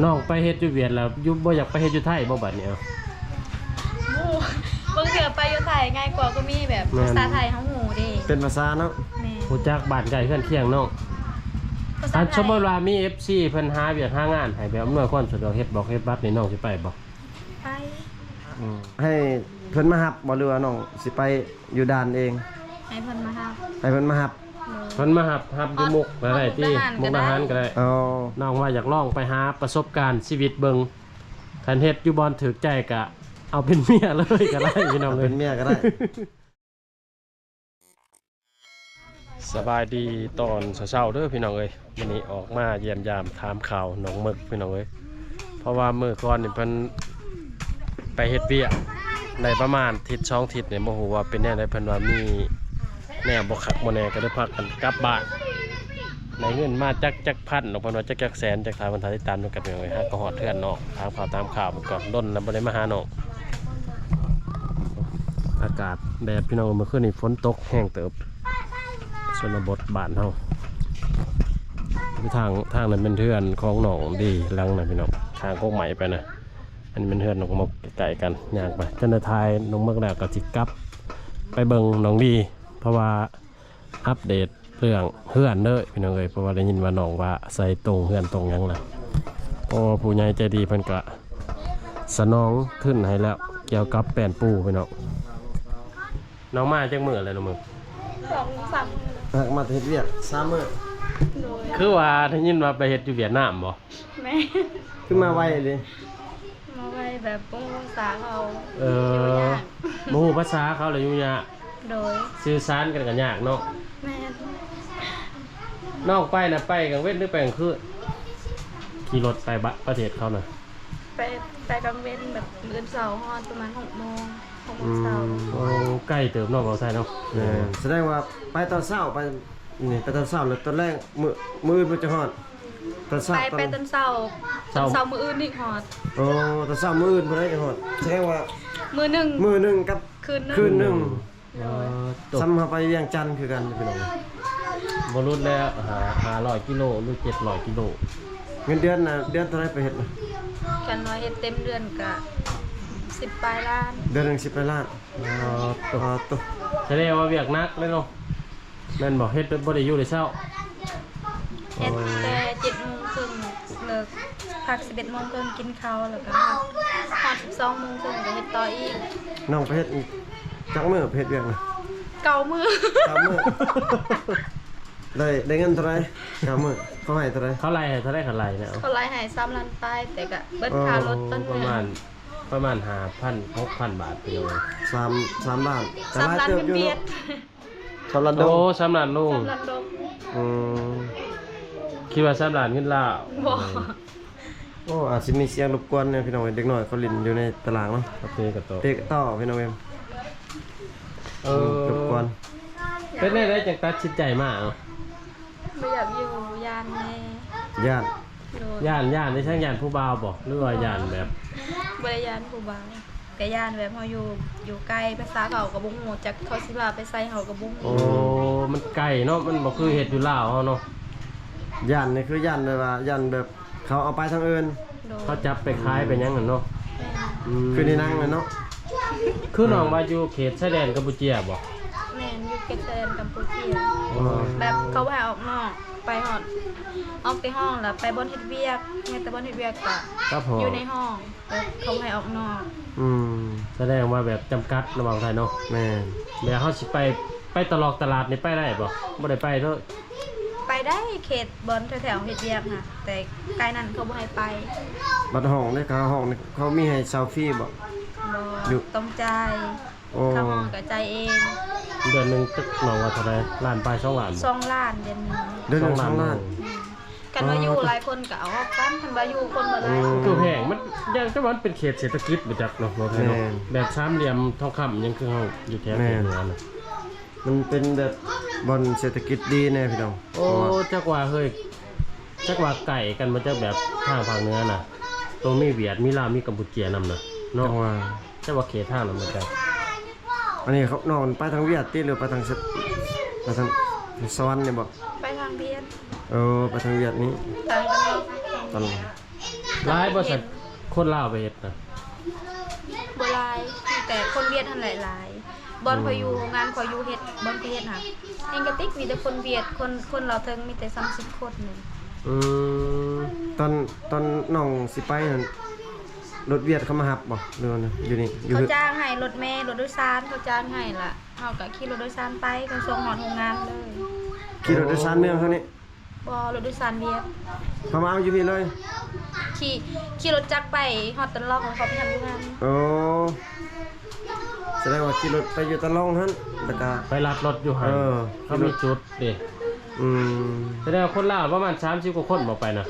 ນ້ອງໄປເຮັດຢູ່ຫວຽດແລ້ວ ຢູ່ ບໍ່ຢາກໄປເຮັດຢູ່ໄທບໍ່ບັດນີ້? ເອົ້າ ບາງເທື່ອໄປຢູ່ໄທງ່າຍກວ່າ ກໍມີແບບ ແມ່ນ ພາສາໄທເຮົາຮູ້ເດ້ ເປັນພາສາເນາະ ແມ່ນ ຮູ້ຈັກບ້ານໃກ້ເຮືອນຄຽງເນາະ. ພາສາໄທ ອັນສົມມຸດວ່າມີເອັຟຊີເພິ່ນຫາວຽກຫາງານໃຫ້ ແບບອຳນວຍຄວາມສະດວກ ເຮັດບອກເຮັດບັດນີ້ ນ້ອງຊິໄປບໍ່? ໄປ ອືມ ໃຫ້ເພິ່ນມາຮັບບໍ່ ຫຼືວ່ານ້ອງຊິໄປຢູ່ດ່ານເອງ? ໃຫ້ເພິ່ນມາຮັບ ໃຫ້ເພິ່ນມາຮັບ. ໂດຍ ເພິ່ນມາຮັບ ຮັບຢູ່ມຸກກະໄດ້ຕິ ມຸກດາຫານກະໄດ້. ອໍ ນ້ອງວ່າຢາກລອງໄປຫາປະສົບການຊີວິດເບິ່ງ ຄັນເຮັດຢູ່ບ່ອນຖືກໃຈກະເອົາເປັນເມຍເລີຍກະໄດ້ພີ່ນ້ອງເອີຍ ເປັນເມຍກະໄດ້. ສະບາຍດີຕອນເຊົ້າໆເດີພີ່ນ້ອງເອີຍ. ມື້ນີ້ອອກມາຢ້ຽມຢາມຖາມຂ່າວນ້ອງເມິກພີ່ນ້ອງເອີຍ ເພາະວ່າມື້ກ່ອນນີ້ເພິ່ນໄປເຮັດວຽກໄດ້ປະມານທິດສອງທິດນີ້ ບໍ່ຮູ້ວ່າເປັນແນວໃດ ເພິ່ນວ່າມີແນວບໍ່ຄັກບໍ່ແນ່ ກໍເລີຍພາກັນກັບບ້ານ. ໄດ້ເງິນມາຈັກ ຈັກພັນດອກ ເພິ່ນວ່າຈັກ ຈັກແສນ ຈັກຖາມເພິ່ນ ຖ້າຕິດຕາມນຳກັນພີ່ນ້ອງເອີຍ. ຫາກໍຮອດເຮືອນນ້ອງ ຖາມຂ່າວຕາມຂ່າວເພິ່ນກ່ອນ ດົນແລ້ວບໍ່ໄດ້ມາຫານ້ອງ. ອາກາດແດດພີ່ນ້ອງ ເມື່ອຄືນນີ້ຝົນຕົກແຮງເຕີບ. ຊົນນະບົດບ້ານເຮົາ ຢູ່ທາງ ທາງນັ້ນແມ່ນເຮືອນຂອງນ້ອງດີ ຫຼັງນັ້ນພີ່ນ້ອງ ຂ້າງກົກໄມ້ໄປນະ. ອັນນີ້ແມ່ນເຮືອນນ້ອງເມິກ ໃກ້ໆກັນ ຍ່າງໄປ ຈັ່ງໄດ້ຖ່າຍນ້ອງເມິກແລ້ວກໍຊິກັບໄປເບິ່ງນ້ອງດີ ເພາະວ່າອັບເດດເລື່ອງເຮືອນເດີພີ່ນ້ອງເອີຍ ເພາະວ່າໄດ້ຍິນວ່ານ້ອງວ່າໃສ່ຕົງເຮືອນຕົງຫຍັງນະ. ໂອ້ ຜູ້ໃຫຍ່ໃຈດີເພິ່ນກະສະໜອງທຶນໃຫ້ແລ້ວ ກ່ຽວກັບແປ້ນປູພີ່ນ້ອງ. ນ້ອງມາຈັກມື້ແລ້ວນ້ອງເມິກ? ສອງສາມມື້ແລ້ວ ຫາກມາແຕ່ເຮັດວຽກສາມມື້. ໂດຍ ຄືວ່າໄດ້ຍິນວ່າໄປເຮັດຢູ່ຫວຽດນາມບໍ່? ແມ່ນ ຄືມາໄວເດ ມາໄວແບບບໍ່ຮູ້ພາສາເຂົາ. ເອີ ບໍ່ຮູ້ພາສາເຂົາແລ້ວຢູ່ຍາກ. ໂດຍ ສື່ສານກັນກໍຍາກເນາະ. ແມ່ນ ນ້ອງໄປນະ ໄປກາງເວັນ ຫຼື ໄປກາງຄືນ? ຂີ່ລົດໄປບະ ປະເທດເຂົານະ? ໄປ ໄປກາງເວັນ ແບບມື້ອື່ນເຊົ້າຮອດປະມານຫົກໂມງ ຫົກໂມງເຊົ້າ. ອືມ ໂອ້ ໄກເຕີບເນາະ ເວົ້າໄທເນາະ. ແມ່ນ ສະແດງວ່າໄປຕອນເຊົ້າ ໄປ ນີ້ ໄປຕອນເຊົ້າ ແລ້ວຕອນແລງ ມື້ ມື້ອື່ນພຸ້ນຈະຮອດ. ຕອນເຊົ້າ ໄປ ຕອນ ໄປຕອນເຊົ້າ ເຊົ້າ ຕອນເຊົ້າມື້ອື່ນນີ້ຮອດ. ໂອ້ ຕອນເຊົ້າມື້ອື່ນພຸ້ນໄດ໋ຈະຮອດ ສະແດງວ່າມື້ໜຶ່ງ ມື້ໜຶ່ງກັບຄືນໜຶ່ງ ຄືນໜຶ່ງ. ໂດຍ ເອີ ສ່ຳເຮົາໄປວຽງຈັນຄືກັນພີ່ນ້ອງ. ບໍ່ຫຼຸດແລ້ວ ຫ້າ ຫ້າຮ້ອຍກິໂລ ຫຼື ເຈັດຮ້ອຍກິໂລ. ເງິນເດືອນນະ ເດືອນເທົ່າໃດໄປເຮັດນະ? ຄັນວ່າເຮັດເຕັມເດືອນກະສິບປາຍລ້ານ. ເດືອນໜຶ່ງສິບປາຍລ້ານ. ອໍ ໂຕ ອໍ ໂຕ ສະແດງວ່າວຽກໜັກເລີຍເນາະ. ແມ່ນບໍ່? ເຮັດບໍ່ໄດ້ຢູ່ໄດ້ເຊົ້າ. ເຮັດແຕ່ເຈັດໂມງເຄິ່ງເລີກ ພັກສິບເອັດໂມງເຄິ່ງກິນເຂົ້າ ແລ້ວກໍຮອດ ຮອດສິບສອງໂມງເຄິ່ງກໍເຮັດຕໍ່ອີກ. ນ້ອງໄປເຮັດຈັກມື້ ໄປເຮັດວຽກນະ? ເກົ້າມື້. ເກົ້າມື້ ໄດ້ ໄດ້ເງິນເທົ່າໃດ? ເກົ້າມື້ເຂົາໃຫ້ເທົ່າໃດ? ເຂົາໄລ່ໃຫ້ເທົ່າໃດ? ເຂົາໄລ່ນະ ເຂົາໄລ່ໃຫ້ສາມລ້ານປາຍ ແຕ່ກໍເບິດຄ່າລົດຕອນນັ້ນ ປະມານ ປະມານຫ້າພັນ ຫົກພັນບາດພີ່ນ້ອງ. ສາມ ສາມລ້ານ ແຕ່ຫຼາຍເຕີບຢູ່ເນາະ. ສາມລ້ານເງິນຫວຽດ. ສາມລ້ານດົງ. ໂອ້ ສາມລ້ານໂດງ. ສາມລ້ານດົງ. ອືມ ຄິດວ່າສາມລ້ານເງິນລາວ. ບໍ່. ໂອ້ ອາດຊິມີສຽງລົບກວນແດ່ພີ່ນ້ອງເອີຍ ເດັກນ້ອຍເຂົາຫຼິ້ນຢູ່ໃນຕະຫຼາງເນາະ. ເຕະກະຕໍ່ ເຕະກະຕໍ່ພີ່ນ້ອງເອີຍ. ເອີ ລົບກວນ. ເປັນແນວໃດຈັ່ງຕັດສິນໃຈມາ? ບໍ່ຢາກຢູ່ ຢ້ານແດ່. ຢ້ານ. ໂດຍ. ຢ້ານ ຢ້ານອີ່ຫຍັງ? ຢ້ານຜູ້ບ່າວບໍ່ ຫຼືວ່າຢ້ານແບບ? ບໍ່ໄດ້ຢ້ານຜູ້ບ່າວ ກະຢ້ານແບບເຮົາຢູ່ ຢູ່ໄກ ພາສາເຂົາກໍບໍ່ຮູ້ຈັກ ເຂົາຊິພາໄປໃສເຮົາກໍບໍ່ຮູ້. ໂອ້ ມັນໄກເນາະ ມັນບໍ່ຄືເຮັດຢູ່ລາວເຮົາເນາະ. ຢ້ານນີ້ຄືຢ້ານແບບວ່າ ຢ້ານແບບເຂົາເອົາໄປທາງອື່ນ. ໂດຍ. ເຂົາຈັບໄປຂາຍໄປຫຍັງຫັ້ນເນາະ. ແມ່ນ. ອືມ ຄືໃນໜັງຫັ້ນເນາະ. ຄືນ້ອງວ່າຢູ່ເຂດຊາຍແດນກຳປູເຈຍບໍ່? ແມ່ນ ຢູ່ເຂດຊາຍແດນກຳປູເຈຍ. ອໍ ແບບເຂົາບໍ່ໃຫ້ອອກນອກ ໄປຮອດ ອອກແຕ່ຫ້ອງແລ້ວໄປບ່ອນເຮັດວຽກ ເຮັດແຕ່ບ່ອນເຮັດວຽກກະ ກັບຫ້ອງ ຢູ່ໃນຫ້ອງ ແບບເຂົາບໍ່ໃຫ້ອອກນອກ. ອືມ ສະແດງວ່າແບບຈຳກັດເນາະ ເວົ້າໄທເນາະ. ແມ່ນ. ແບບເຮົາຊິໄປ ໄປຕະຫຼອກຕະຫຼາດນີ້ໄປໄດ້ບໍ່? ບໍ່ໄດ້ໄປເດີ້. ໄປໄດ້ ເຂດບ່ອນແຖວໆເຮັດວຽກນະ ແຕ່ໃກ້ນັ້ນເຂົາບໍ່ໃຫ້ໄປ. ບັດຫ້ອງເດ້ ຄ່າຫ້ອງນີ້ເຂົາມີໃຫ້ເຊົ່າຟຣີບໍ່? ບໍ່. ຢູ່ ຕ້ອງຈ່າຍ. ໂອ້ ຄ່າຫ້ອງກໍຈ່າຍເອງ. ເດືອນໜຶ່ງຈັກນ້ອງວ່າເທົ່າໃດ? ລ້ານປາຍ ສອງລ້ານບໍ່? ສອງລ້ານເດືອນໜຶ່ງ. ເດືອນໜຶ່ງ ສອງລ້ານ. ສອງລ້ານ. ອືມ ຄັນວ່າຢູ່ຫຼາຍຄົນກໍເອົາອອກກັນ ຄັນວ່າຢູ່ຄົນບໍ່ຫຼາຍ. ໂອ້ ຄືແພງ ມັນ ຢ່າງ ແຕ່ວ່າມັນເປັນເຂດເສດຖະກິດບໍ່ຈັກເນາະ. ແມ່ນ. ແບບສາມຫຼ່ຽມທອງຄຳຫຍັງ ຄືເຮົາຢູ່ແຖວເຂດເໜືອນະ. ມັນເປັນແບບບ່ອນເສດຖະກິດດີແດ່ພີ່ນ້ອງ. ໂອ້ ຈັກວ່າເຮີ້ຍ ຈັກວ່າໃກ້ກັນບໍ່ຈັກ ແບບທາງພາກເໜືອນະ ຕ້ອງມີຫວຽດ ມີລາວ ມີກຳປູເຈຍນຳນະເນາະ. ຈັກວ່າ ຈັກວ່າເຂດທາງນັ້ນບໍ່ຈັກ. ອັນນີ້ເຂົາ ນ້ອງໄປທາງຫວຽດຕິ ຫຼືໄປທາງ ໄປທາງສະຫວັນນີ້ບໍ່? ໄປທາງຫວຽດ. ເອີ ໄປທາງຫວຽດນີ້ ຕ່າງກັນເນາະ. ຕະຫຼອດ. ຫຼາຍບໍ່ຊັ້ນ ຄົນລາວໄປເຮັດນະ? ບໍ່ຫຼາຍ ມີແຕ່ຄົນຫວຽດຫັ້ນແຫຼະຫຼາຍ. ບ່ອນຂ້ອຍຢູ່ ໂຮງງານຂ້ອຍຢູ່ເຮັດ ບ່ອນຂ້ອຍເຮັດຫັ້ນ ແຮ່ງກະຕິກມີແຕ່ຄົນຫວຽດ ຄົນ ຄົນລາວເທິງມີແຕ່ສາມສິບຄົນໜຶ່ງ. ອືມ ຕອນ ຕອນນ້ອງຊິໄປຫັ້ນ ລົດຫວຽດເຂົາມາຮັບບໍ່ ຫຼືວ່າຢູ່ນີ້? ຢູ່ ເຂົາຈ້າງໃຫ້ລົດເມ ລົດໂດຍສານ ເຂົາຈ້າງໃຫ້ລະ ເຮົາກະຂີ່ລົດໂດຍສານໄປ ເຂົາສົ່ງຮອດໂຮງງານເລີຍ. ຂີ່ລົດໂດຍສານເມືອງເຮົານີ້? ບໍ່ ລົດໂດຍສານຫວຽດ. ເຂົາມາເອົາຢູ່ພີ້ເລີຍ? ຂີ່ ຂີ່ລົດຈັກໄປຮອດຕະລ່ອງ ແລ້ວເຂົາໄປຮັບຢູ່ຫັ້ນ. ໂອ້ ສະແດງວ່າຂີ່ລົດໄປຢູ່ຕະລ່ອງຫັ້ນ ແລ້ວກະໄປລັດລົດຢູ່ຫັ້ນ. ເອີ ເຂົາມີຈຸດເດ້. ອືມ ສະແດງວ່າຄົນລາວປະມານສາມສິບກວ່າຄົນບໍ່ໄປນະ?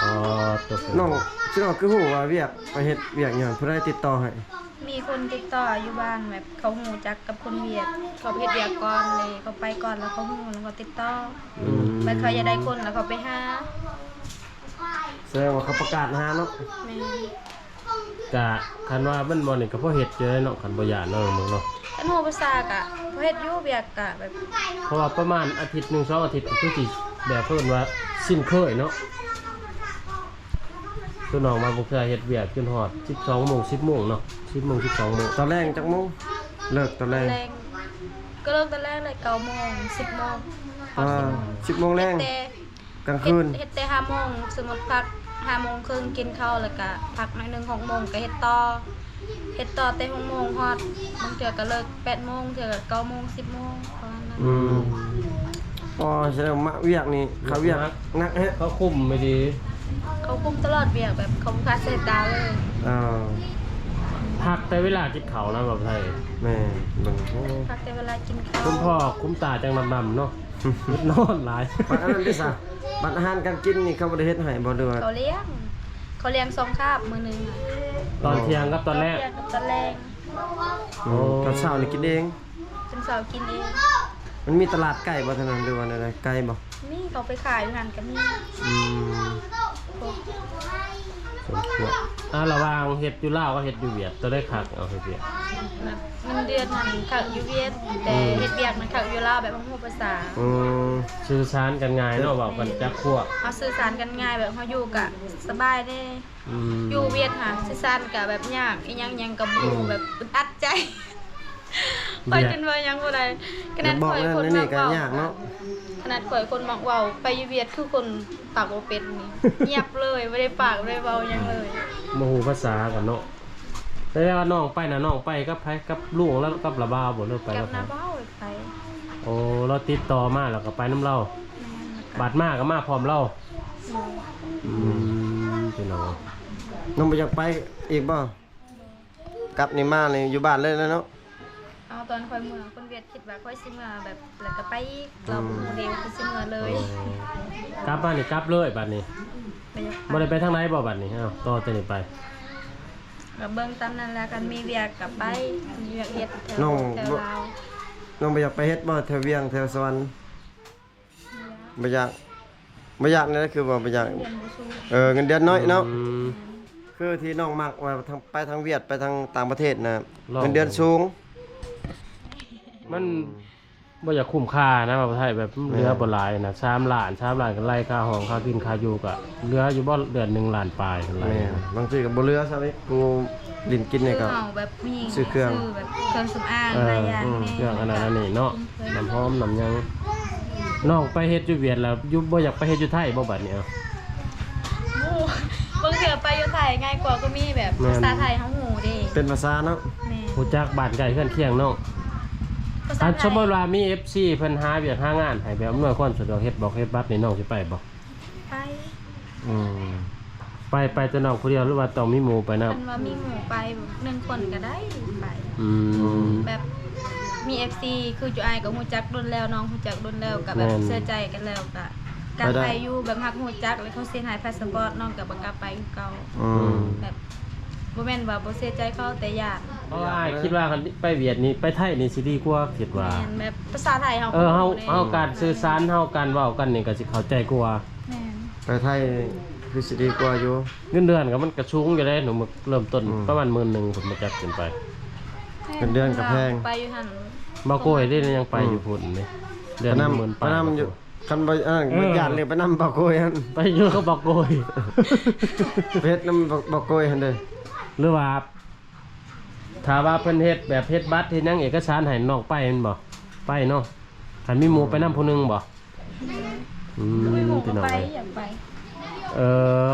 ອໍ ຕົກ ນ້ອງ ຊິນ້ອງຄືຮູ້ວ່າວຽກ ໄປເຮັດວຽກຫຍັງ ຜູ້ໃດຕິດຕໍ່ໃຫ້? ມີຄົນຕິດຕໍ່ຢູ່ບ້ານ ແບບເຂົາຮູ້ຈັກກັບຄົນຫວຽດ ເຂົາໄປເຮັດວຽກກ່ອນເລີຍ ເຂົາໄປກ່ອນແລ້ວເຂົາຮູ້ ແລ້ວເຂົາຕິດຕໍ່. ອືມ ແບບເຂົາຢາກໄດ້ຄົນ ແລ້ວເຂົາໄປຫາ. ສະແດງວ່າເຂົາປະກາດຫາເນາະ. ແມ່ນ. ກະຄັນວ່າມັນບໍ່ນີ້ກະພໍເຮັດຢູ່ເນາະ ຄັນບໍ່ຢ້ານເນາະ ເບິ່ງເນາະ. ຄັນຮູ້ພາສາກະພໍເຮັດຢູ່ ວຽກກະແບບ ເພາະວ່າປະມານອາທິດໜຶ່ງສອງອາທິດ ກະຄືຊິແບບເພິ່ນວ່າຊິນເຄີຍເນາະ. ຄືນ້ອງມາບາງເທື່ອເຮັດວຽກຈົນຮອດສິບສອງໂມງ ສິບໂມງເນາະ ສິບໂມງ ສິບສອງໂມງ. ຕອນແລງຈັກໂມງ? ເລີກຕອນແລງ ຕອນແລງ ກະເລີກຕອນແລງແຫຼະ ເກົ້າໂມງ ສິບໂມງ ຮອດສິບໂມງ. ສິບໂມງແລງ ກາງຄືນ ເຮັດແຕ່ຫ້າໂມງ ສົມມຸດພັກຫ້າໂມງເຄິ່ງ ກິນເຂົ້າ ແລ້ວກະພັກໜ້ອຍໜຶ່ງ ຫົກໂມງກະເຮັດຕໍ່ ເຮັດຕໍ່ແຕ່ຫົກໂມງຮອດ ບາງເທື່ອກະເລີກແປດໂມງ ເທື່ອກະເກົ້າໂມງ ສິບໂມງ ປະມານນັ້ນ. ອືມ ອໍ ສະແດງວ່າວຽກນີ້ ເຂົາວຽກໜັກແຮະ ເຂົາຄຸມໄປດີ ເຂົາຄຸມຕະຫຼອດວຽກ ແບບເຂົາບໍ່ຄາດສາຍຕາເລີຍ. ເອີ ພັກແຕ່ເວລາກິນເຂົ້ານະ ແບບໄທ. ແມ່ນ ເບິ່ງ ໂອ້ ພັກແຕ່ເວລາກິນເຂົ້າ ຄຸມພໍ່ຄຸມຕາຈັ່ງດຳໆເນາະ. ອືມ ນອນຫຼາຍ. ບັດອັນນັ້ນເດຊະ ບັດອາຫານການກິນນີ້ ເຂົາບໍ່ໄດ້ເຮັດໃຫ້ບໍ່ ຫຼືວ່າ? ເຂົາລ້ຽງ ເຂົາລ້ຽງສອງຄາບມື້ໜຶ່ງ. ຕອນທ່ຽງກັບຕອນແລງ? ຕອນທ່ຽງກັບຕອນແລງ. ອືມ ໂອ້ ຕອນເຊົ້ານີ້ກິນເອງ? ຕອນເຊົ້າກິນເອງ. ມັນມີຕະຫຼາດໃກ້ບໍ່ ທາງນັ້ນ ຫຼືວ່າແນວໃດ ໄກບໍ່? ມີ ເຂົາໄປຂາຍຢູ່ຫັ້ນກະມີ. ອືມ ສົມຄວນ. ອ່າ ລະຫວ່າງເຮັດຢູ່ລາວກັບເຮັດຢູ່ຫວຽດ ໂຕໃດຄັກ ເອົາເຮັດຫວຽດ? ແບບເງິນເດືອນຫັ້ນຄັກຢູ່ຫວຽດ ແຕ່ ອືມ ເຮັດວຽກມັນຄັກຢູ່ລາວ ແບບເຮົາຮູ້ພາສາ. ອືມ ສື່ສານກັນງ່າຍເນາະ ເວົ້າກັນຈັບຄົວ ເຮົາສື່ສານກັນງ່າຍ ແບບເຮົາຢູ່ກະສະບາຍເດ້. ອືມ ຢູ່ຫວຽດຫັ້ນສື່ສານກະແບບຍາກ ອີ່ຫຍັງຫຍັງກະບໍ່ຮູ້ ອືມ ແບບອຶດອັດໃຈ. ຂ້ອຍຈົນເວົ້າຫຍັງບໍ່ໄດ້ ຂະໜາດຂ້ອຍຄົນມັກເວົ້າ ຂະໜາດຂ້ອຍຄົນມັກເວົ້າ ໄປຢູ່ຫວຽດຄືຄົນປາກບໍ່ເປັນນີ້ ງຽບເລີຍ ບໍ່ໄດ້ປາກ ບໍ່ໄດ້ເວົ້າຫຍັງເລີຍ. ອືມ ບໍ່ຮູ້ພາສາກັນເນາະ. ແຕ່ວ່ານ້ອງໄປນະ ນ້ອງໄປກັບໃຜ? ກັບລຸງ ແລ້ວກັບລາວບ່າວບໍ່ ຫຼືໄປກັບໃຜ? ກັບນ້າບ່າວໄປ. ໂອ້ ລາວຕິດຕໍ່ມາແລ້ວກະໄປນຳລາວ. ແມ່ນ. ບາດມາກະມາພ້ອມລາວ. ໂດຍ. ອືມ ພີ່ນ້ອງ ນ້ອງບໍ່ຢາກໄປອີກບໍ່? ກັບນີ້ມານີ້ຢູ່ບ້ານເລີຍແຫຼະເນາະ. ເອົາ ຕອນຂ້ອຍເມືອ ຄົນຫວຽດຄິດວ່າຂ້ອຍຊິເມືອແບບ ແລ້ວກະໄປອີກ ອືມ ລາວບໍ່ຮູ້ເດ້ວ່າຂ້ອຍຊິເມືອເລີຍ. ໂອ້ ກັບມານີ້ກັບເລີຍບາດນີ້. ບໍ່ຢາກໄປ. ບໍ່ໄດ້ໄປທາງໃດບໍ່ບາດນີ້? ເອົາ ຕໍ່ແຕ່ນີ້ໄປ ກະເບິ່ງຕາມນັ້ນແຫຼະ ຄັນມີວຽກກະໄປ ມີວຽກເຮັດແຖວ ນ້ອງ ແຖວລາວ. ນ້ອງບໍ່ຢາກໄປເຮັດບໍ່ ແຖວວຽງ ແຖວສະຫວັນ? ບໍ່ຢາກ. ບໍ່ຢາກແນວໃດ ຄືວ່າບໍ່ຢາກ? ເງິນເດືອນບໍ່ສູງ. ເອີ ເງິນເດືອນໜ້ອຍເນາະ. ອືມ ຄືທີ່ນ້ອງມັກວ່າທາງ ໄປທາງຫວຽດ ໄປທາງຕ່າງປະເທດນະ ເງິນເດືອນສູງ. ມັນ ອືມ ບໍ່ຢາກຄຸ້ມຄ່ານະ ວ່າໄທ ແບບ ອືມ ເຫຼືອບໍ່ຫຼາຍນະ ສາມລ້ານ ສາມລ້ານກະໄລ່ຄ່າຫ້ອງ ຄ່າກິນ ຄ່າຢູ່ ກະເຫຼືອຢູ່ບໍ່ ເດືອນໜຶ່ງລ້ານປາຍຫັ້ນແຫຼະ. ແມ່ນ. ບາງທີກະບໍ່ເຫຼືອຊ້ຳອີກ ຜູ້ຫຼິ້ນກິນນີ້ກະ ຄືເຮົາແບບມີ ຊື້ເຄື່ອງ ຊື້ແບບເຄື່ອງສຳອາງ ເອີ ຫຼາຍຢ່າງ ອືມ ແນ່ ເຄື່ອງອັນນັ້ນອັນນີ້ເນາະ ນ້ຳຫອມນ້ຳຫຍັງ. ນ້ອງໄປເຮັດຢູ່ຫວຽດແລ້ວ ຢູ່ ບໍ່ຢາກໄປເຮັດຢູ່ໄທບໍ່ບາດນີ້? ເອົາ ບາງເທື່ອໄປຢູ່ໄທງ່າຍກວ່າ ກະມີແບບ ແມ່ນ ພາສາໄທເຮົາຮູ້ເດ້ ເປັນພາສາເນາະ. ແມ່ນ. ຮູ້ຈັກບ້ານໃກ້ເຮືອນຄຽງເນາະ. ພາສາໄທ ຄັນສົມມຸດວ່າມີເອັຟຊີເພິ່ນຫາວຽກຫາງານໃຫ້ ແບບອຳນວຍຄວາມສະດວກ ເຮັດບັອກເຮັດບັດນີ້ ນ້ອງຊິໄປບໍ່? ໄປ. ອືມ ໄປ ໄປແຕ່ນ້ອງຜູ້ດຽວ ຫຼືວ່າຕ້ອງມີໝູ່ໄປນຳ? ຄັນວ່າມີໝູ່ໄປໜຶ່ງຄົນກະໄດ້ໄປ. ອືມ ແບບມີເອັຟຊີ ຄືຈຸອ້າຍກະຮູ້ຈັກດົນແລ້ວ ນ້ອງຮູ້ຈັກດົນແລ້ວ ກະແບບ ແມ່ນ ເຊື່ອໃຈກັນແລ້ວ ກະ ກະໄປຢູ່ ແບບຮັກຮູ້ຈັກ ແລ້ວເຂົາຊິໃຫ້ພາສະປອດ ນ້ອງກະບໍ່ກ້າໄປຄືເກົ່າ. ອືມ ແບບ ບໍ່ແມ່ນວ່າບໍ່ເຊື່ອໃຈເຂົາ ແຕ່ຢ້ານ. ເພາະວ່າອ້າຍຄິດວ່າຄັນໄປຫວຽດນີ້ ໄປໄທນີ້ຊິດີກວ່າ ຄິດວ່າ. ແມ່ນ ແບບພາສາໄທເຮົາ ເອີ ເຮົາ ເຮົາການສື່ສານ ເຮົາການເວົ້າກັນນີ້ກະຊິເຂົ້າໃຈກວ່າ. ແມ່ນ. ໄປໄທຄືຊິດີກວ່າຢູ່. ເງິນເດືອນກະມັນກະສູງຢູ່ເດ້ ໜູ ເລີ່ມຕົ້ນ ອືມ ປະມານໝື່ນໜຶ່ງພຸ້ນ ບໍ່ຈັກຂຶ້ນໄປ. ແພງ. ເງິນເດືອນກະແພງ. ໄປຢູ່ຫັ້ນ ບໍ່ໂກຍເດ້ ຍັງໄປຢູ່ພຸ້ນເດ້. ອືມ ເດືອນໜຶ່ງໝື່ນປາຍ. ປະນຳຢູ່ ຄັນບໍ່ ອັນນັ້ນ ເອີ ບໍ່ຢ້ານເລີຍ ໄປນຳບ່າວໂກຍຫັ້ນ ໄປຢູ່ກັບບ່າວໂກຍ ໄປເຮັດນຳບ່າວ ບ່າວໂກຍຫັ້ນເດີ້ ຫຼືວ່າ ຖ້າວ່າເພິ່ນເຮັດແບບເຮັດບັດເຮັດຫຍັງເອກະສານໃຫ້ນ້ອງໄປແມ່ນບໍ່? ໄປເນາະ ຄັນມີໝູ່ໄປນຳຜູ້ໜຶ່ງບໍ່? ອືມ ພີ່ນ້ອງເອີຍ ຢາກໄປ ເອີ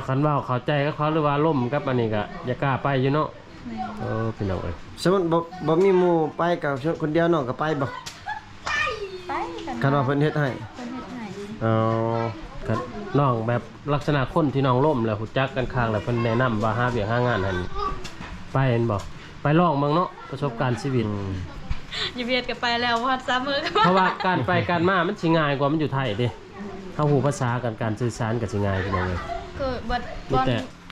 ຄັນເວົ້າເຂົ້າໃຈກັບເຂົາ ຫຼືວ່າລົມກັບອັນນີ້ກະຢາກກ້າໄປຢູ່ເນາະ. ແມ່ນ ເອີ ພີ່ນ້ອງເອີຍ ສົມມຸດບໍ່ ບໍ່ມີໝູ່ໄປກະຄົນດຽວ ນ້ອງກະໄປບໍ່? ໄປ ຄັນວ່າເພິ່ນເຮັດໃຫ້ ເພິ່ນເຮັດໃຫ້ ເອີ ກະນ້ອງແບບ ລັກສະນະຄົນທີ່ນ້ອງລົມແລ້ວຮູ້ຈັກກັນຄັກ ແລ້ວເພິ່ນແນະນຳວ່າຫາວຽກຫາງານຫັ້ນ ໄປແມ່ນບໍ່? ໄປລອງເບິ່ງເນາະ ປະສົບການຊີວິດ ອືມ ຢູ່ຫວຽດກະໄປແລ້ວ ບໍ່ຮອດສາມມື້ກະມາ ເພາະວ່າການໄປການມາມັນຊິງ່າຍກວ່າ ມັນຢູ່ໄທເດ້ ເຮົາຮູ້ພາສາກັນ ການສື່ສານກະຊິງ່າຍ ພີ່ນ້ອງເອີຍ ຄືບໍ່ ບໍ່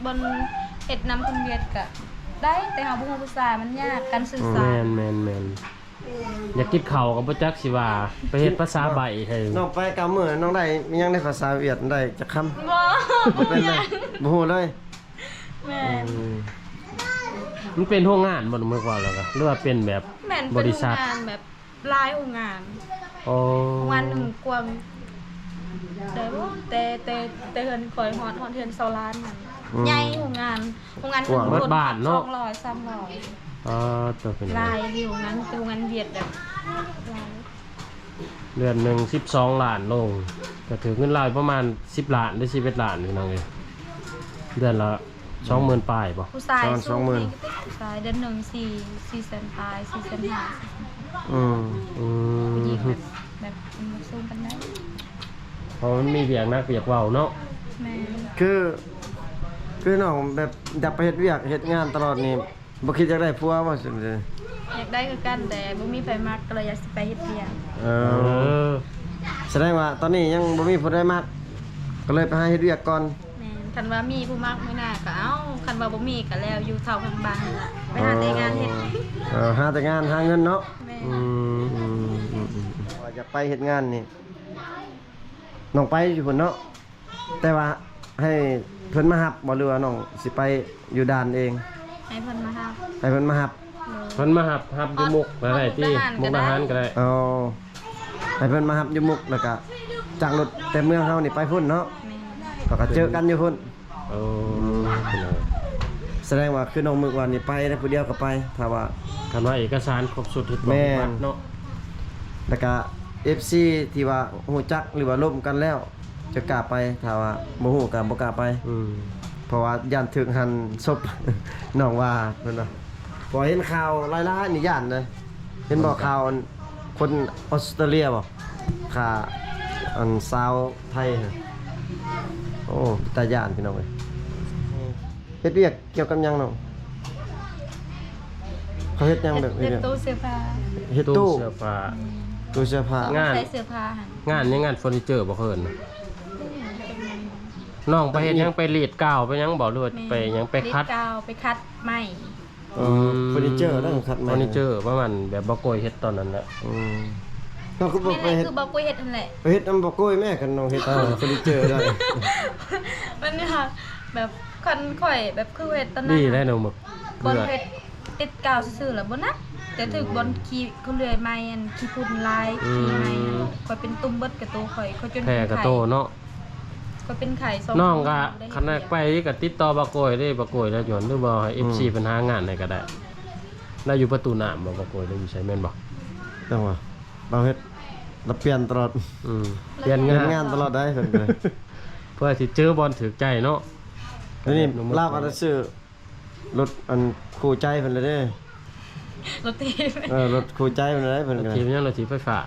ບ່ອນເຮັດນຳຄົນຫວຽດກະໄດ້ ແຕ່ເຮົາບໍ່ຮູ້ພາສາ ມັນຍາກການສື່ສານ ແມ່ນໆໆ ຢາກກິນເຂົ້າກະບໍ່ຈັກຊິວ່າ ໄປເຮັດພາສາໃບ້ໃຫ້ ນ້ອງໄປເກົ້າມື້ ນ້ອງໄດ້ມີຫຍັງໃນພາສາຫວຽດ ໄດ້ຈັກຄຳ? ບໍ່ ບໍ່ເປັນເລີຍ ບໍ່ຮູ້ເລີຍ ແມ່ນ ອືມ ມັນເປັນໂຮງງານບໍ່ ເມື່ອກ່ອນແລ້ວກະ ຫຼືວ່າເປັນແບບ ແມ່ນ ບໍລິສັດ ເປັນໂຮງງານແບບ ຫຼາຍໂຮງງານ ໂອ້ ໂຮງງານໜຶ່ງກວ້າງ ໄດ້ບໍ່ ແຕ່ ແຕ່ ແຕ່ເຮືອນຂ້ອຍຮອດ ຮອດເຮືອນຊາວລ້ານຫັ້ນ ອືມ ໃຫຍ່ໂຮງງານ ໂຮງງານໜຶ່ງ ເບິດບ້ານເນາະ ສອງຮ້ອຍ ສາມຮ້ອຍ ອໍ ໂຕເປັນ ຫຼາຍຢູ່ ໂຮງງານ ໂຮງງານຫວຽດແບບຫຼາຍ ເດືອນໜຶ່ງສິບສອງລ້ານລົງ ກະຖືກເງິນລາວປະມານສິບລ້ານ ຫຼື ສິບເອັດລ້ານ ພີ່ນ້ອງເອີຍ ເດືອນລະ ສອງໝື່ນປາຍບໍ່? ຜູ້ຊາຍ ສອງ ສອງໝື່ນ ສູງນີ້ ຜູ້ຊາຍເດືອນໜຶ່ງສີ່ ສີ່ແສນປາຍ ສີ່ແສນຫ້າ ອືມ ອືມ ຜູ້ຍິງແບບ ແບບ ອືມ ສູງປານໃດ ເພາະມັນມີວຽກໜັກວຽກເບົາເນາະ ແມ່ນ ຄື ຄືນ້ອງແບບຢາກໄປເຮັດວຽກເຮັດງານຕະຫຼອດນີ້ ບໍ່ຄິດຢາກໄດ້ຜົວບໍ່? ຢາກໄດ້ຄືກັນ ແຕ່ບໍ່ມີໃຜມັກ ກະເລີຍຢາກຊິໄປເຮັດວຽກ ເອີ ເອີ ສະແດງວ່າຕອນນີ້ຍັງບໍ່ມີຜູ້ໃດມັກ ກະເລີຍໄປຫາເຮັດວຽກກ່ອນ ແມ່ນ ຄັນວ່າມີຜູ້ມັກມື້ໜ້າກະເອົາ ຄັນວ່າບໍ່ມີກະແລ້ວ ຢູ່ເຖົ້າເພິ່ນບ້ານຫັ້ນລະ ໄປຫາແຕ່ງານເຮັດ ເອີ ຫາແຕ່ງານຫາເງິນເນາະ ແມ່ນ ອືມ ອືມ ອືມ ອືມ ວ່າຢາກໄປເຮັດງານນີ້ ນ້ອງໄປຢູ່ພຸ້ນເນາະ ແຕ່ວ່າໃຫ້ເພິ່ນມາຮັບບໍ່ ຫຼືວ່ານ້ອງຊິໄປຢູ່ດ່ານເອງ? ໃຫ້ເພິ່ນມາຮັບ ໃຫ້ເພິ່ນມາຮັບ ໂດຍ ເພິ່ນມາຮັບ ຮັບຢູ່ມຸກກະໄດ້ຕິ ມຸກດາຫານກະໄດ້ ອໍ ໃຫ້ເພິ່ນມາຮັບຢູ່ມຸກ ແລ້ວກະຈາກລົດແຕ່ເມືອງເຮົານີ້ໄປພຸ້ນເນາະ ແມ່ນ ເຂົາກະເຈີກັນຢູ່ພຸ້ນ ໂອ້ ສະແດງວ່າຄືນ້ອງມຶກວ່ານີ້ໄປໄດ້ຜູ້ດຽວກະໄປ ຖ້າວ່າ ຄັນວ່າເອກະສານຄົບຊຸດ ເຮັດບັດເນາະ ແລ້ວກະເອັຟຊີທີ່ວ່າຮູ້ຈັກ ຫຼືວ່າລົມກັນແລ້ວ ຈະກ້າໄປ ຖ້າວ່າບໍ່ຮູ້ກະບໍ່ກ້າໄປ ອືມ ເພາະວ່າຢ້ານຖືກຫັນສົບ ນ້ອງວ່າເພິ່ນວ່າ ເພາະເຫັນຂ່າວຫຼາຍໆນີ້ຢ້ານເດ້ ເຫັນບໍ່ ຂ່າວອັນຄົນອອສເຕຣເລຍບໍ່ ຂ້າອັນຊາວໄທຫັ້ນ ໂອ້ ຕາຢ້ານພີ່ນ້ອງເອີຍ ເຮັດວຽກກ່ຽວກັບຫຍັງນ້ອງ? ເຂົາເຮັດຫຍັງແບບ ເຮັດ ເຮັດຕູ້ເສື້ອຜ້າ ເຮັດຕູ້ ຕູ້ເສື້ອຜ້າ ແມ່ນ ຕູ້ເສື້ອຜ້າ ງານ ໃສ່ເສື້ອຜ້າຫັ້ນ ງານຫຍັງ ງານເຟີນີເຈີບໍ່ເອີ້ນ ອືມ ນ້ອງໄປເຮັດຫຍັງ ໄປລີດກາວໄປຫຍັງບໍ່ ຫຼືວ່າ ແມ່ນ ໄປຫຍັງ ໄປຂັດ ລີດກາວ ໄປຂັດໄມ້ ເອີ ອືມ ເຟີນີເຈີເນາະ ຂັດໄມ້ ເຟີນີເຈີ ປະມານແບບບ່າວໂກຍເຮັດຕອນນັ້ນແຫຼະ ອືມ ນ້ອງຄືບໍ່ໄປເຮັດ ຄືບ່າວໂກຍເຮັດຫັ້ນແຫຼະ ໄປເຮັດນຳບ່າວໂກຍແມ້ ຄັນນ້ອງເຮັດ ເອີ ເຟີນີເຈີໄດ້ ມັນ ແບບຄັນຂ້ອຍແບບຄືເຮັດຕອນນັ້ນ ດີແລ້ວນ້ອງ ບໍ່ເຮັດ ຕິດກາວຊື່ໆລະບໍ່ໜັກ ແຕ່ຖືກບ່ອນຂີ້ ເຂົາເລື່ອຍໄມ້ ອັນຂີ້ຝຸ່ນລາຍ ອືມ ຂີ້ໄມ້ ຂ້ອຍເປັນຕຸ່ມເບິດກະໂຕຂ້ອຍ ຂ້ອຍຈົນ ແຜກະໂຕເນາະ ຂ້ອຍເປັນໄຂ້ສອງ ນ້ອງກະ ຄັນຢາກໄປກະຕິດຕໍ່ບ່າວໂກຍເດ້ ບ່າວໂກຍລະຢວນ ຫຼືບໍ່ໃຫ້ ອືມ ເອັຟຊີເພິ່ນຫາງານໃຫ້ກະໄດ້ ລະຢູ່ປະຕູນ້ຳບໍ່ ບ່າວໂກຍ ຫຼືຢູ່ໃສແມ່ນບໍ່? ຈັ່ງວ່າ ລາວເຮັດ ລາວປ່ຽນຕະຫຼອດ ອືມ ປ່ຽນງານ ປ່ຽນງານຕະຫຼອດໄດ໋ ເພິ່ນກະ ເພື່ອຊິເຈີບ່ອນຖືກໃຈເນາະ ດຽວນີ້ລາວກະໄດ້ຊື້ ລົດອັນຄູ່ໃຈເພິ່ນລະເດ້ ລົດຖີບ ເອີ ລົດຄູ່ໃຈເພິ່ນລະເດ້ ເພິ່ນ ລົດຖີບຫຍັງ ລົດຖີບໄຟຟ້າ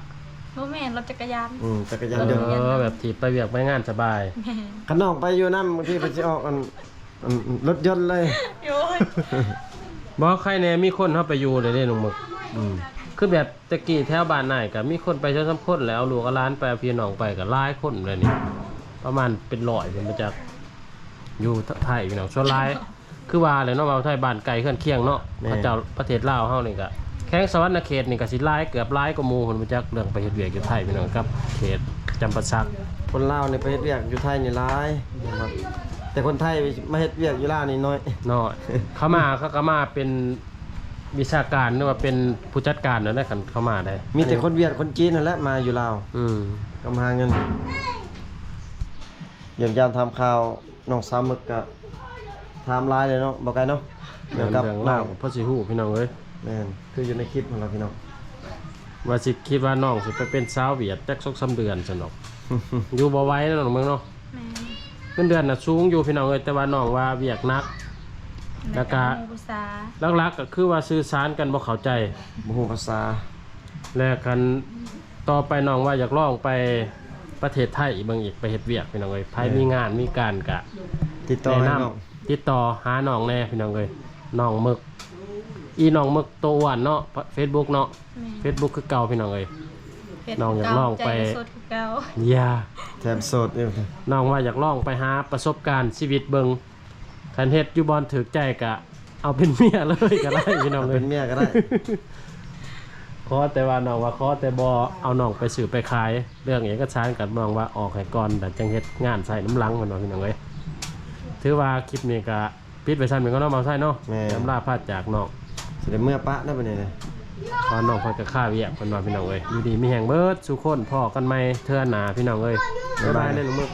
ບໍ່ແມ່ນ ລົດຈັກກະຍານ ອືມ ຈັກກະຍານຍົນ ເອີ ແບບຖີບໄປວຽກໄປງານສະບາຍ ແມ່ນ ຄັນນ້ອງໄປຢູ່ນຳ ບາງທີເພິ່ນຊິອອກອັນ ອັນລົດຍົນເລີຍ ໂອ້ຍ ບໍ່ ໃຄແນ່ມີຄົນເຮົາໄປຢູ່ເດ້ນ້ອງມຶກ ອືມ ຄືແບບແຕ່ກີ້ແຖວບ້ານອ້າຍກະມີຄົນໄປສອງສາມຄົນແຫຼະ ເອົາລູກເອົາຫຼານໄປ ເອົາພີ່ນ້ອງໄປກະຫຼາຍຄົນແລ້ວນີ້ ປະມານເປັນຮ້ອຍພຸ້ນບໍ່ຈັກ ຢູ່ໄທພີ່ນ້ອງ ສ່ວນຫຼາຍ ຄືວ່າແຫຼະເນາະ ວ່າໄທບ້ານໃກ້ເຮືອນຄຽງເນາະ ແມ່ນ ເຂົາເຈົ້າ ປະເທດລາວເຮົານີ້ກະ ແຂວງສະຫວັນນະເຂດນີ້ກະຊິຫຼາຍ ເກືອບຫຼາຍກວ່າໝູ່ພຸ້ນ ບໍ່ຈັກເລື່ອງໄປເຮັດວຽກຢູ່ໄທພີ່ນ້ອງ ກັບເຂດຈຳປາສັກ ຄົນລາວນີ້ໄປເຮັດວຽກຢູ່ໄທນີ້ຫຼາຍ ແຕ່ຄົນໄທມາເຮັດວຽກຢູ່ລາວນີ້ໜ້ອຍ ນ້ອຍ ເຂົາມາ ເຂົາກະມາເປັນ ວິຊາການ ຫຼືວ່າເປັນຜູ້ຈັດການນັ້ນແຫຼະ ຄັນເຂົ້າມາໄດ້ ມີແຕ່ຄົນຫວຽດຄົນຈີນນັ້ນແຫຼະມາຢູ່ລາວ ອືມ ກໍມາຫາເງິນ ຢ້ຽມຢາມຖາມຂ່າວນ້ອງສາວມຶກ ກໍຖາມຫຼາຍເລີຍເນາະ ບໍ່ໄກເນາະ ກ່ຽວກັບເລື່ອງລາວ ນ້ອງ ກໍພໍຊິຮູ້ພີ່ນ້ອງເອີຍ ແມ່ນ ຄືຢູ່ໃນຄລິບຫັ້ນລະພີ່ນ້ອງ ວ່າຊິຄິດວ່ານ້ອງຊິໄປເປັນສາວຫວຽດຈັກສອງສາມເດືອນຊັ້ນດອກ ຢູ່ບໍ່ໄຫວເນາະນ້ອງເມືອງເນາະ ແມ່ນ ເງິນເດືອນນະສູງຢູ່ພີ່ນ້ອງເອີຍ ແຕ່ວ່ານ້ອງວ່າວຽກໜັກ ແລ້ວກະ ແລ້ວກະຮູ້ພາສາ ຫຼັກໆກໍຄືວ່າສື່ສານກັນບໍ່ເຂົ້າໃຈ ບໍ່ຮູ້ພາສາ ແລະຄັນຕໍ່ໄປນ້ອງວ່າຢາກລອງໄປປະເທດໄທເບິ່ງອີກ ໄປເຮັດວຽກພີ່ນ້ອງເອີຍ ໃຜມີງານມີການກະ ຕິດຕໍ່ ແນະນຳ ໃຫ້ນ້ອງ ຕິດຕໍ່ຫານ້ອງແດ່ພີ່ນ້ອງເອີຍ ນ້ອງເມິກ ອີນ້ອງເມິກໂຕອ້ວນເນາະ ເຟສບຸກເນາະ ແມ່ນ ເຟສບຸກຄືເກົ່າພີ່ນ້ອງເອີຍ ເຟສບຸກ ນ້ອງຢາກລອງໄປ ເກົ່າ ໃຈກໍໂສດຄືເກົ່າ ຢ່າ ແຖມໂສດຢູ່ ນ້ອງວ່າຢາກລອງໄປຫາປະສົບການຊີວິດເບິ່ງ ຄັນເຮັດຢູ່ບ່ອນຖືກໃຈກະເອົາເປັນເມຍເລີຍກໍໄດ້ພີ່ນ້ອງເອີຍ ເປັນເມຍກໍໄດ້ ຂໍແຕ່ວ່ານ້ອງວ່າ ຂໍແຕ່ບໍ່ເອົານ້ອງໄປຊື້ໄປຂາຍ ເລື່ອງເອກະສານກໍນ້ອງວ່າອອກໃຫ້ກ່ອນ ແລ້ວຈັ່ງເຮັດງານໃຊ້ນຳຫຼັງ ເພິ່ນວ່າພີ່ນ້ອງເອີຍ ຖືວ່າຄລິບນີ້ກໍປິດໄວ້ຊ່ຳນີ້ກ່ອນເນາະ ບ່າວໄຊເນາະ ແມ່ນ ອຳລາພາຈາກນ້ອງ ຊິໄດ້ເມືອປະແລ້ວບັດນີ້ນະ ເພາະນ້ອງເພິ່ນກໍຄາວຽກ ເພິ່ນວ່າພີ່ນ້ອງເອີຍ ຢູ່ດີມີແຮງເບິດສູ່ຄົນ ພໍ້ກັນໃໝ່ເທື່ອໜ້າພີ່ນ້ອງເອີຍ ບາຍບາຍ ບາຍບາຍ ເດີນ້ອງເມິກ